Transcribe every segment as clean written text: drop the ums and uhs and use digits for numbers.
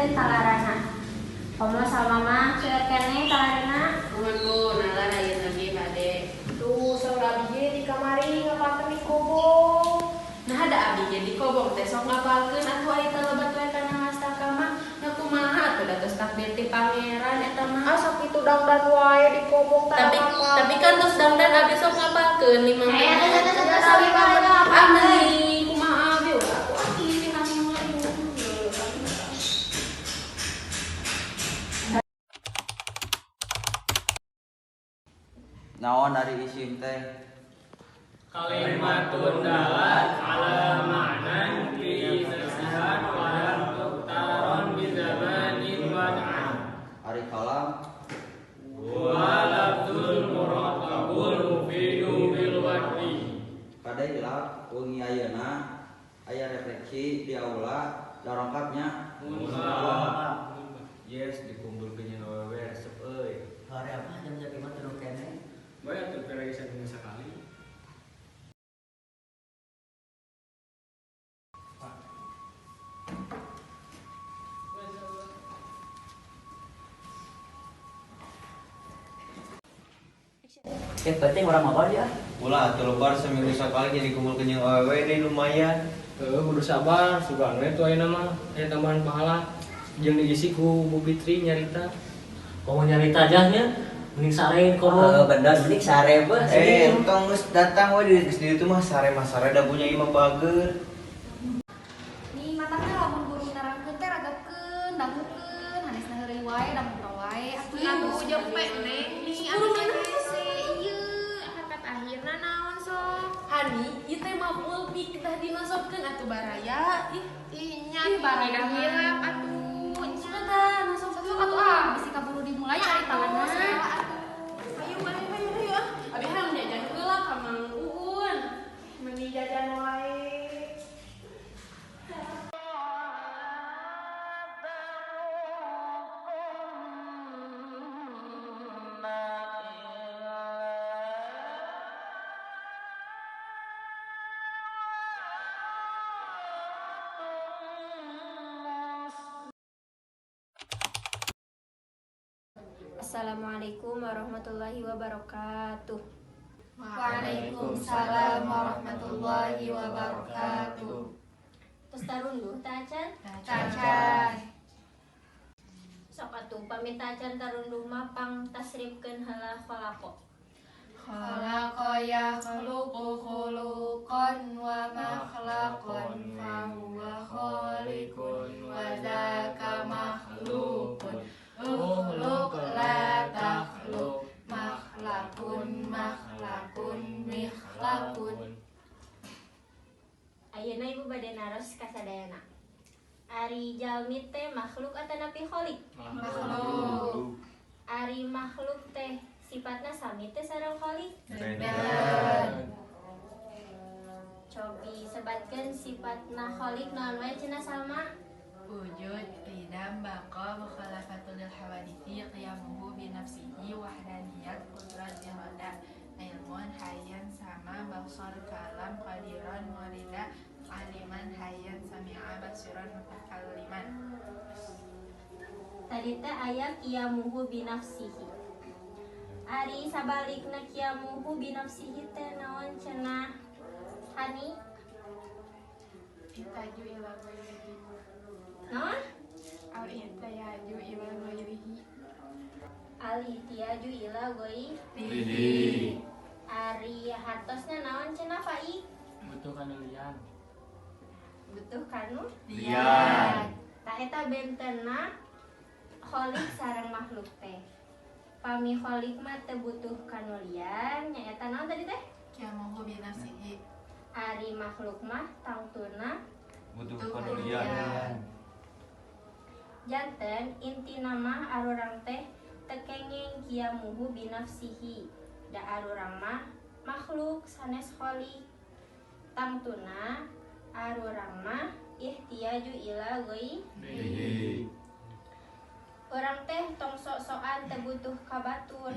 Diajarkeun talarana. Komo sama mah seueur keneh talarana. Nuhun, Bu, nalar ayeuna ge bade. Tuh, saur abi ge di kamari ngapalkeun di kobong. Nah, ada abi ge di kobong teh sok ngapalkeun atuh aya teh lebat we kana mastaka mah. Nah, kumaha atuh da tos takdir ti pangeran eta mah. Ah, sakitu dangdan wae di kobong tara Tapi ngapal. tapi kan tos dangdan abi sok ngapalkeun 5 Eh, menit. atuh atuh atuh 5 menit. Ah, meuni kumaha abi ulah aku aki ti mah. Naon ari isim teh? Kalimatun dalat ala ma'nan fi nafsiha wa lam tuqtaron bi zamanin wad'an. Ari kalam? Wa lafzul murakkabul mufidu bil wad'i. Kade hilap wengi ayeuna aya refleksi di aula, darongkap nya. Insyaallah. Yes, dikumpulkeun jeung awewe resep euy. Hari apa jam jadi mah terus kene. Bae atuh pere saminggu sakali. Ya penting orang apa dia? Ulah atuh lebar seminggu sakali jadi kumpulkeun jeung awewe deui lumayan. Heuh, kudu sabar, sugan we tuh ayeuna mah aya tambahan pahala jeung diisi ku Bu Fitri nyarita. Komo nyarita aja nya, mending sarein Eh, komo. bener mending sare beuh. Eh, entong geus datang we di geus di ditu mah sare da punya imah bager. Nih matakna lamun guru nerangkeun teh ragapkeun, dangukeun, hanesna heureuy wae, dangu wae. Atuh Ibu jempe neng nih Sepuluh anu mana? hese ieu hakat akhirna naon sok. Hani, ieu teh mah pulpik tah dinosopkeun atuh baraya. Ih, Ih, nya ih baraya baraya mah. hilap atuh. Nya tah nosopkeun. Sok atuh ah, bisi kaburu dimulai ari tanganna segala atuh. Ayo ayo ayo ayo ah. Abi hayang jajan heula ka Mang Uun. Meni jajan wae. Assalamualaikum warahmatullahi wabarakatuh. Waalaikumsalam warahmatullahi wabarakatuh. Tos tarunduh tacan? Tacan. Sok atuh pamit tacan tarunduh mah pang tasrifkeun heula khalaqa. Khalaqa yakhluqu khuluqan wa makhlaqan fahuwa khaliqun wa dzaka makhluqun. Ukhluq la takhluq makhlaqun makhlaqun mikhlaqun. Ayeuna ibu bade naros ka sadayana. Ari jalmi teh makhluk atanapi kholiq? Makhluk. Ari makhluk teh sifatna sami teh sareng kholiq? Benten. Cobi sebatkeun sifatna kholiq naon wae cenah sama? Wujud, qidam, baqa, mukhalafatul lil hawadisi, qiyamuhu bi nafsihi, wahdaniyat, qudrat, irada, ilmun, hayyan, sama, basar, kalam, qadiran, murida, aliman, hayyan, sami'a, basiran, mutakalliman. Tadi teh aya qiyamuhu binafsihi. Ari sabalikna qiyamuhu binafsihi teh naon cenah Hani? Ihtaju ila ghairihi. Naon? Al ihtiyaju ila ghairihi. Al ihtiyaju ila ghairihi. Ari hartosna naon cenah Faik? Butuh kanelian. Butuh kanu? Lian. Tah eta bentenna kholiq sareng makhluk teh. Pami kholiq mah teu butuh kanu lian, nyaeta naon tadi teh? Qiyamuhu bi nafsihi. Ari makhluk mah tangtuna Butuh kanulian. Janten intina mah arurang teh teu kenging qiyamuhu binafsihi. Da arurang mah makhluk sanes kholiq. Tangtuna arurang mah ihtiyaju ila ghairihi. Urang teh tong sok-sokan teu butuh ka batur.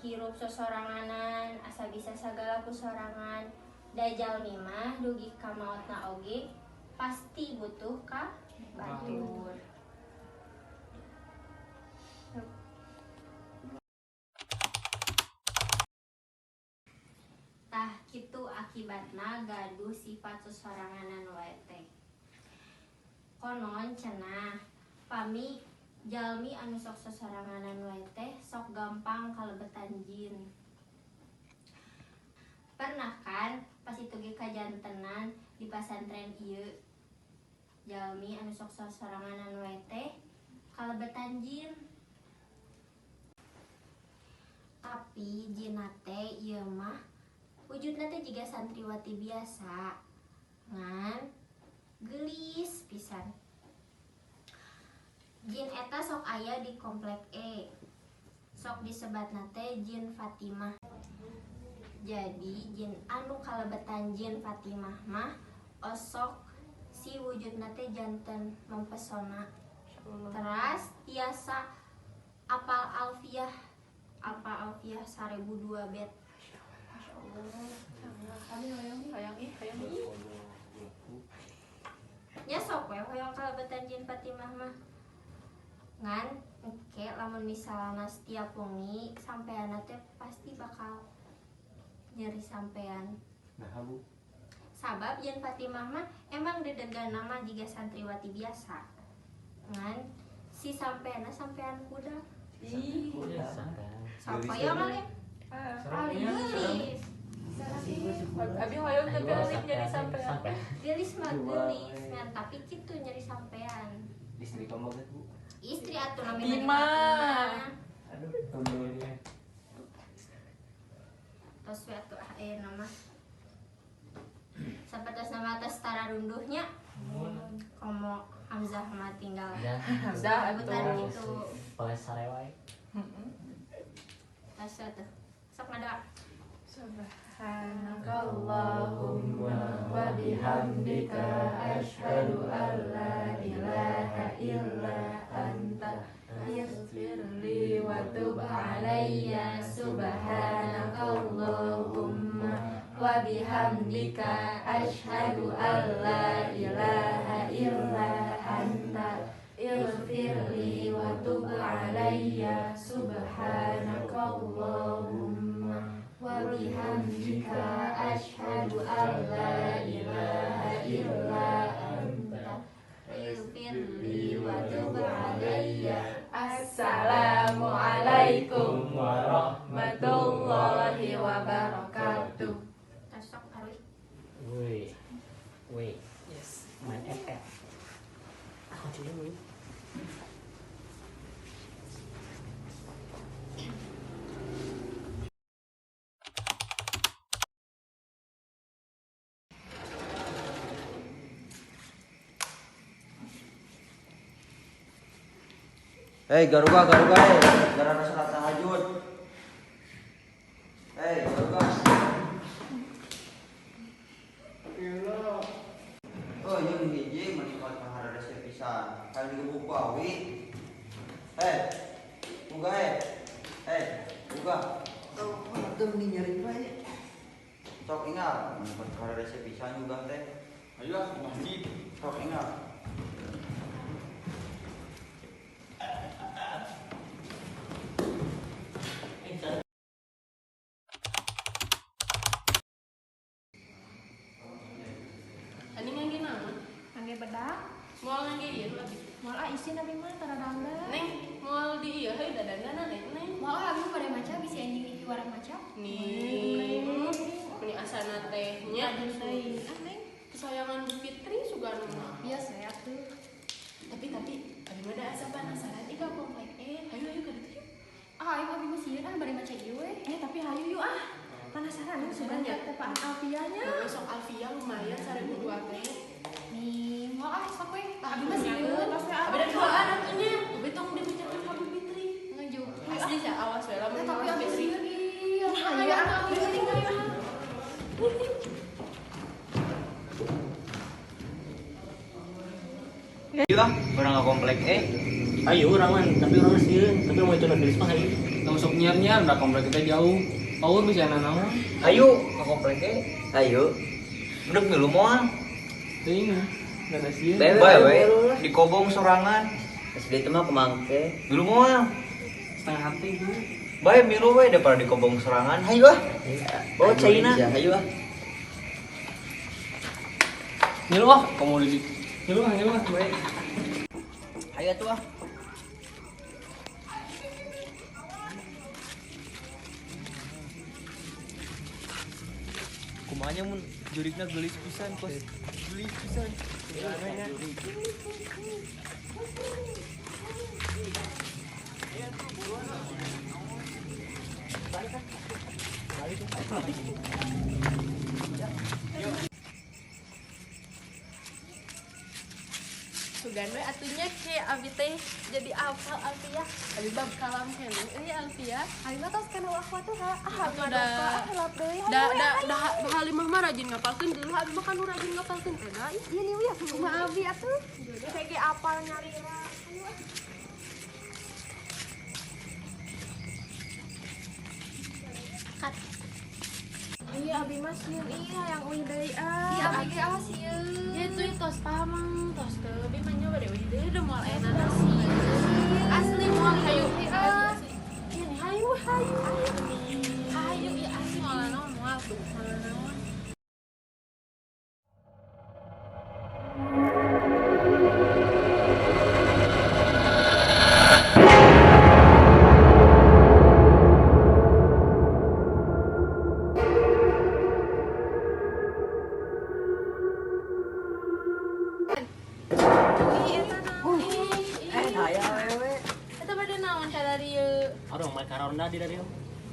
Hirup sosoranganan asa bisa sagala ku sorangan. Da jalmi mah dugi ka maotna oge pasti butuh ka Batur. Tah kitu akibatna gaduh sifat sosoranganan wae teh. Konon cenah pami jalmi anu sok sosoranganan wae teh sok gampang kalebetan jin. Pernah kan pas itu ge kajantenan di pasantren ieu, jalmi anu sok sosoranganan wae teh kalebetan jin. Tapi jinna teh ieu mah wujudna teh jiga santriwati biasa, ngan geulis pisan. Jin eta sok aya di komplek E, sok disebatna teh jin Fatimah. Jadi jin anu kalebetan jin Fatimah mah osok si wujudna teh janten mempesona, teras tiasa apal alfiah, apal alfiah 1002 bet. Kami hoyong, hoyong ih, hoyong ih. Nya sok we hoyong kalebetan jin Fatimah mah, ngan engke lamun misalna setiap wengi sampean teh pasti bakal nyeri sampean. Nah, Bu. Sabab jin Fatimah mah emang dedegan nama jiga santriwati biasa, ngan si sampeanna sampean kuda. Ih. Sok hoyong alin. Seremnya. Geulis. Abi hoyong tapi alim jadi sampean. Geulis mah geulis ngan tapi kitu nyeri sampean. Istri kamu banget, Bu. Istri atuh namina. Bima. Aduh, tombolnya. Tos we atuh ah ayeuna mah. Sapertos nama tos tararunduhnya. Komo Hamzah mah tinggal Ya. Hamzah sebutan atuh. gitu. Poe sare wae. Tos we atuh. Sok ngadoa. Subhanakallahumma wa bihamdika asyhadu an la ilaha illa anta ighfirli wa tub alayya. Subhanakallahumma wa bihamdika asyhadu an la ilaha illa anta ighfirli wa tub alayya. Subhanakallahumma wa bihamdika asyhadu an la ilaha illa anta Ighfirli wa tub alayya. Assalamualaikum warahmatullahi wabarakatuh. Tos sok aruy. Woi. Woi, Yes. main FF. Aku dulu. Hei, garuga, garuga, hei. Gara salat tahajud. Hei, garuga. Oh, jeung hiji meni paharese pisan. Hayang digebuk ku awi. Hei, buka hei. Hei, buka. Oh, tuh mending nyari wae. Sok ingat, meni paharese pisan juga teh. Ayo ah, ke masjid. Sok ingat. Ani ngangge naon? Ngangge bedak. Moal ngangge ieu nu abi. Moal ah isin abi mah tara dandan. Neng, moal di ieu heuh dadandanan neng neng. Moal ah abi bade maca bisi anjing di warang maca. Nih, meni asana teh nya. Teuing ah Neng. Kesayangan Bu Fitri sugana mah. Biasa ya tuh. Tapi abi mah da asa penasaran ih ka komplek E. Hayu hayu ka ditu yuk. Ah, ayo abi mah sieun ah bade maca ieu we. Eh tapi hayu yuk ah. Penasaran nih sugan Ya. teh tepaan Alfianya. Nah, sok Alfia lumayan 1002 teh. Nih, moal ah sok we. Tah, Abi mah sieun. Tos we ah. Abi da duaan atuh nya. Abi tong dibicarakeun ka Bu Fitri. Ngejuk. Asli sih awas we lamun Eh, tapi Bu abi Fitri. sieun ih. Hayu ah. Ayo tinggal ya. Iya, orang ke komplek E. Ayo urang mah, tapi urang sieun, tapi mau itu geus mah hayu. Tong sok nyiar-nyiar da komplek kita jauh. Paur bisa nanaon. Ayo ke komplek E. Ayo. Udah milu moal. Teuing. Nggak sih. Bae we dikobong sorangan. Geus ditu mah kumangke. Milu moal. Setengah hati gue. Bae milu we daripada dikobong sorangan. Hayu ah. Bawa caina. Hayu ah. Ngilu ah, kamu di. Ngilu ah, bae. Hayu atuh ah. Kumanya mun jurigna geulis pisan kos. Geulis pisan. Sugan we atunya ke abi teh jadi apal Alfiah. Abi bab kalam keneh euy Alfiah. Abi mah tos kana akhwatuha. Ah, Atuh da da da da Halimah mah rajin ngapalkeun dulu abi mah kan nu rajin ngapalkeun teh da. Ieu nih ya kumaha abi atuh. Jadi saya ge apal nyalira. Ayo ah. Cut. Iya abi mah sieun iya yang uih deui ah. Iya abi ge ah sieun. Ya itu tos pamang tos teu abi mah nyoba deui deui da moal enak asli moal hayu. Ini hayu hayu. Hayu ieu asli moal naon moal tuh. Moal naon. Aduh, mai karonda di dari.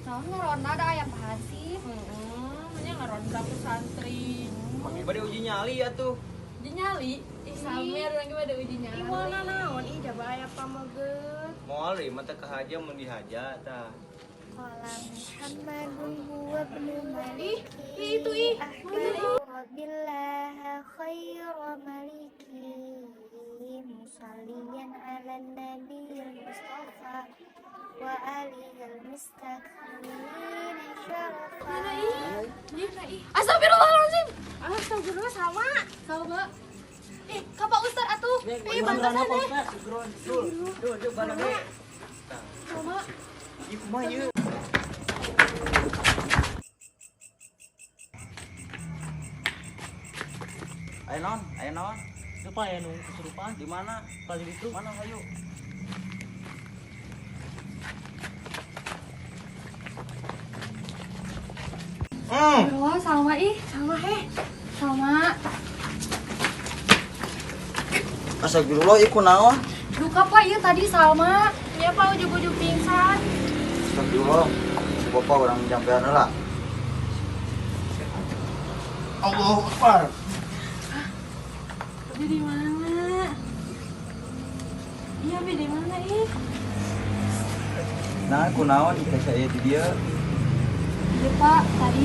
Naon ngaronda da aya apaan sih? Heeh, nya ngaronda ku santri. Bade uji nyali atuh. Uji nyali? Ih, samir lagi bade uji nyali. Ih, moal naon ih jaba aya pameget. Moal deui mah teh kahaja mun dihaja tah. Qala Muhammadun huwa ibnu Malik. Ih, itu ih. Rabbillah khaira maliki musalliyan ala nabiyil mustafa wa alihil mustakmilin syarafa. Mana ih? Ih, Astagfirullahalazim. Astagfirullah sama. Sama. Eh, ka Pak Ustad atuh. Eh, bantosan deh. Sama. Ieu kumaha ieu? Ayo naon? Ayo naon? Siapa ya nu kesurupan? Di mana? Paling itu. Mana hayu? Astagfirullah, sama ih, sama heh. Sama. Astagfirullah, ieu kunaon? Duka Pak, ieu tadi Salma. Iya Pak ujug-ujug pingsan. Astagfirullah. Si bapak urang jampean heula. Allahu Akbar. Abi di mana? Iya, abi di mana ih? Nah, kunaon jika saya di dieu? Iya Pak, tadi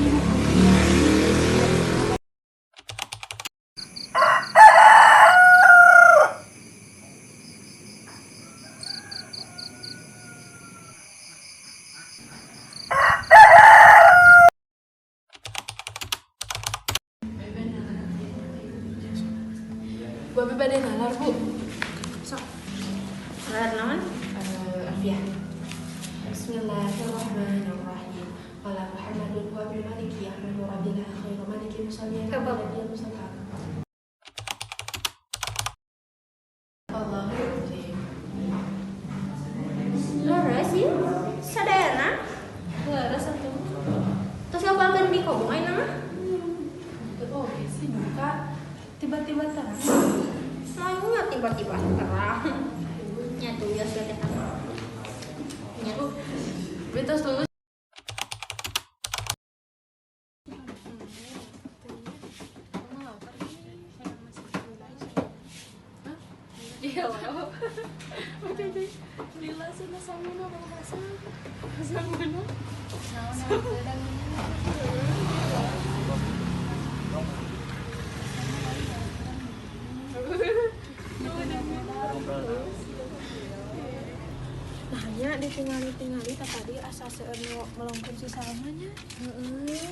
Bu abi bade nalar, Bu. Sok. Nalar naon? Alfiah. Bismillahirrahmanirrahim. Qala Muhammadun huwa ibnu Maliki Ahmadu Rabbillah khairu maliki musalliyan ala nabiyil mustafa. Allahu azim. Leres ieu. Sadayana. Leres atuh. Tos ngapalkeun di kobong ayeuna mah? Teu oge sih buka tiba-tiba terang. Maunya tiba-tiba terang. Nya tuh ya sudah teh. Nya. Betos lulus. Iya, Lila sudah samuna bahasa. Samuna. Nanya ditingali-tingali tadi asa seueur nu melongkeun si Salma nya. Heeh.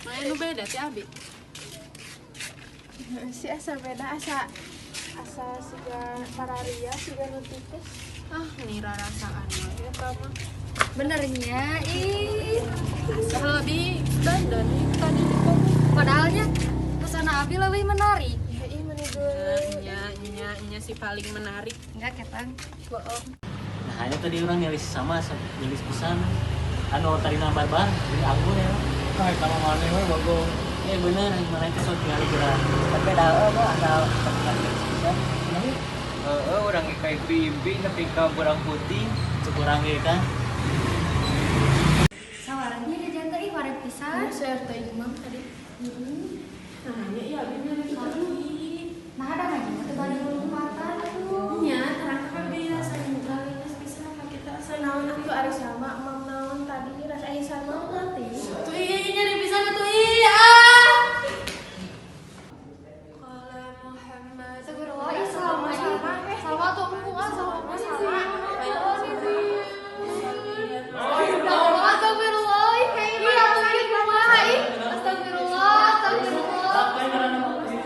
Main nu beda ti abi. Si asa beda, asa asa siga pararia, siga nu tipes. Ah, nih rarasaan we eta mah. Benernya ih. Asa lebih dandan tadi di kobong. Padahalnya pesona abi lebih menarik. Ya ih, meni geuleuh. Nya nya nya, si paling menarik. Enggak ketang. Bohong. Nah, hanya tadi orang nyelis sama nyelis pisan. Anu tadi barbar jadi anggur ya. Ah, eta mah maneh we bagong. Eh bener, mana itu sok tinggal geura. Tapi ada apa ada tempat nyelis pisan. Nah, Heeh, urang ge kayak impi nepi ka burang putih. Cek urang ge kan. Sawarehnya jajan teh ih wareg pisan. Saya teh imam tadi. Nah, nya iya abi nyeri sakit. Nah, ada ngaji mah teu bari lompatan atuh. Nya, terang kan biasa geus pisan apa kita asa Naon atuh ari sama emam, naon tadi rasa aya sama nanti. Tuh iya nyeri pisan atuh iya. Ah. Qala Muhammad. Astagfirullah ih, salma ih. Salma tuh empuk ah, salma salma. Astagfirullah, astagfirullah, ih, ih, atuh ih, kumaha ih. Astagfirullah, astagfirullah.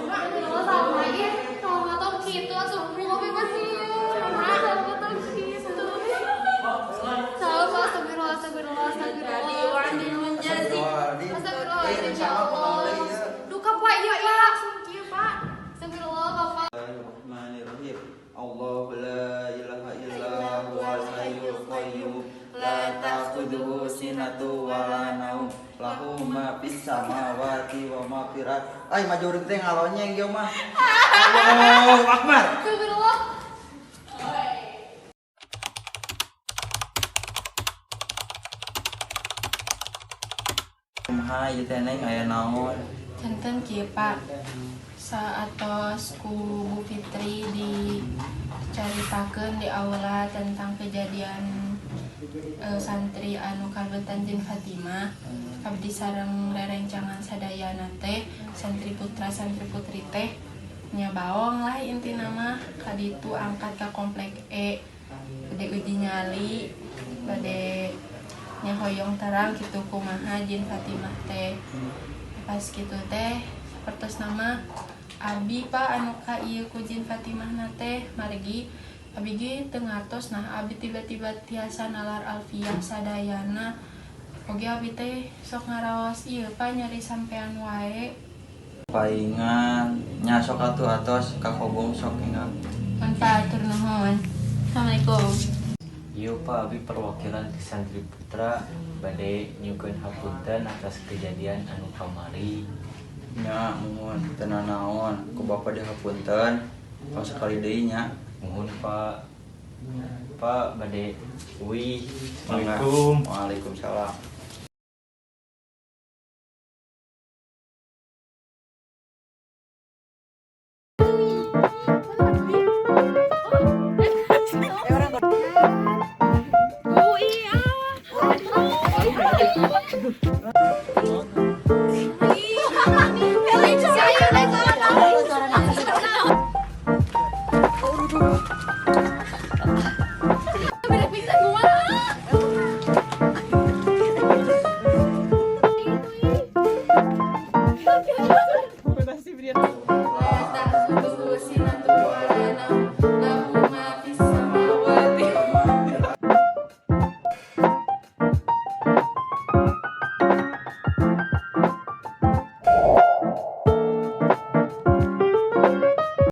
Astagfirullah, salma ih. Salma tong kitu atuh empuk abi masih. Salma tong kitu. Salma, astagfirullah, astagfirullah, astagfirullah. Astagfirullahaladzim. Astagfirullahaladzim, Eh, ya sama Allah. kumaha deui ieu? Duka Pak, iya Pak. Kieu Pak. Astagfirullah, Bapak. Bismillahirrahmanirrahim. Allah la ilaha illa huwal hayyul qayyum la ta'khudhuhu sinatu wa la naum lahu ma fis samawati wa ma fil ard. Ay, maju urang teh ngalonyeng ieu mah. Allahu akbar. Astagfirullah. Kumaha ieu teh, Neng, aya naon? Janten kieu Pak. Saatos ku Bu Fitri dicaritakeun di aula tentang kejadian santri anu kabetan jin Fatimah. Abdi sareng rerencangan sadayana teh, santri putra santri putri teh nya baong lah, intina mah kaditu angkat ke komplek E bade uji nyali, bade nya hoyong terang gitu kumaha jin Fatimah teh. Pas gitu teh sapertos nama abi Pak anu ka ieu ku jin Fatimah na teh, margi abi ge teu ngartos nah abi tiba-tiba tiasa nalar alfiah sadayana. Oge abi teh sok ngaraos ieu Pak, nyari sampean wae. Paingan nya, sok atuh atos ka kobong, sok ingat. Manfaat, nuhun. Assalamualaikum. Iya Pak, abi perwakilan ti santri putra bade nyuhunkeun hapunten atas kejadian anu kamari. Nya, muhun, teu naon, ku bapak dihapunten. Tong sekali deui nya. Muhun Pak. Pak, bade uih. Mangga. Assalamualaikum. Waalaikumsalam.